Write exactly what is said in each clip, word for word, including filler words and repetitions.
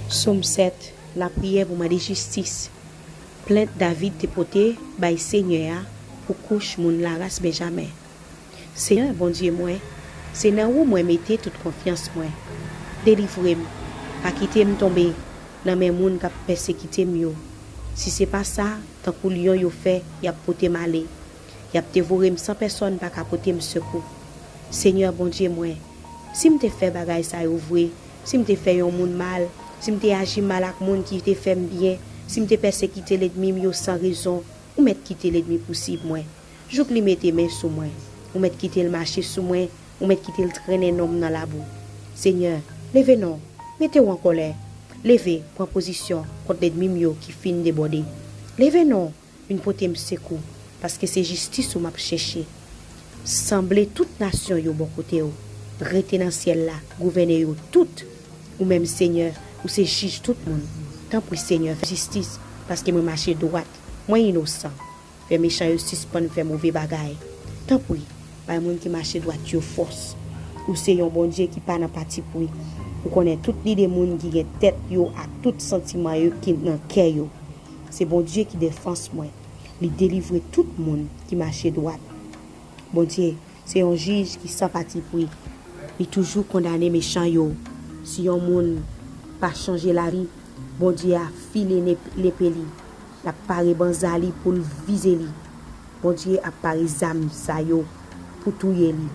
Sòm sèt. Lapriyè pou mande jistis. Plent David te pote bay Senyè a pou kouch moun laras Benjamen. Senyè Bondye mwen, se nan ou mwen mete tout konfyans mwen. Delivre m, pa kite m tonbe nan men moun k ap pèsekite m yo. Si se pa sa, tankou lyon yo fè, y ap pote m ale. Y ap devore m san pèsonn pa ka pote m sekou. Senyè Bondye mwen, si m te fè bagay sa yo vre, si m te fè yon moun mal, si m te aji mal ak moun ki te fè m byen, si m te pèsekite lènmi m yo san rezon, ou mèt kite lènmi pousib mwen. Jouk li mete men sou mwen, ou mèt kite l mache sou mwen, ou mèt kite l trennen non m nan labou. Senyè, leve non, mete w an kòlè. Leve, pran pozisyon kont lènmi m yo ki fin debòde. Leve non, vin pote m sekou, paske se jistis ou m ap chèche. Sanble tout nasyon yo bò kote w. Rete nan syèl la, gouvène yo tout. Ou menm, Senyè, ou se jij tout moun. Tanpri, Senyè, fè jistis, paske mwen mache dwat. Mwen inosan. Fè mechan yo sispann fè move bagay. Tanpri, bay moun ki mache dwat yo fòs. Ou se yon Bondye ki pa nan patipri. Ou konnen tout lide moun ki gen tèt yo ak tout santiman yo ki nan kè yo. Se Bondye ki defans mwen. Li delivre tout moun ki mache dwat. Bondye se yon jij ki san patipri. Li toujou kondane mechan yo. Si yon moun pa chanje lavi, Bondye a file ne- lepe li. L ap pare banza li pou l vize li. Bondye ap pare zam sa yo pou touye li.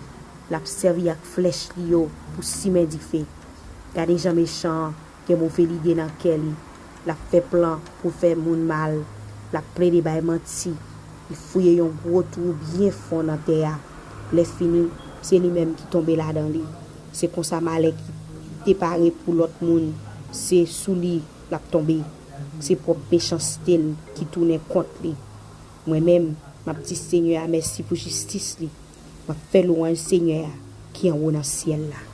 L ap sèvi ak flèch li yo pou simen dife. Gade jan mechan an gen move lide nan kè li. L ap fè plan pou fè moun mal. L ap plede bay manti. Li fouye yon gwo twou byen fon nan tè a. Lè fini, se li menm ki tonbe ladan li. Se konsa malè ki te pare pou lòt moun, se sou li l ap tonbe. Se pwòp mechanste l ki tounen kont li. Mwen menm, m ap di Senyè a mèsi pou jistis li. M ap fè lwanj Senyè a ki anwo nan syèl la.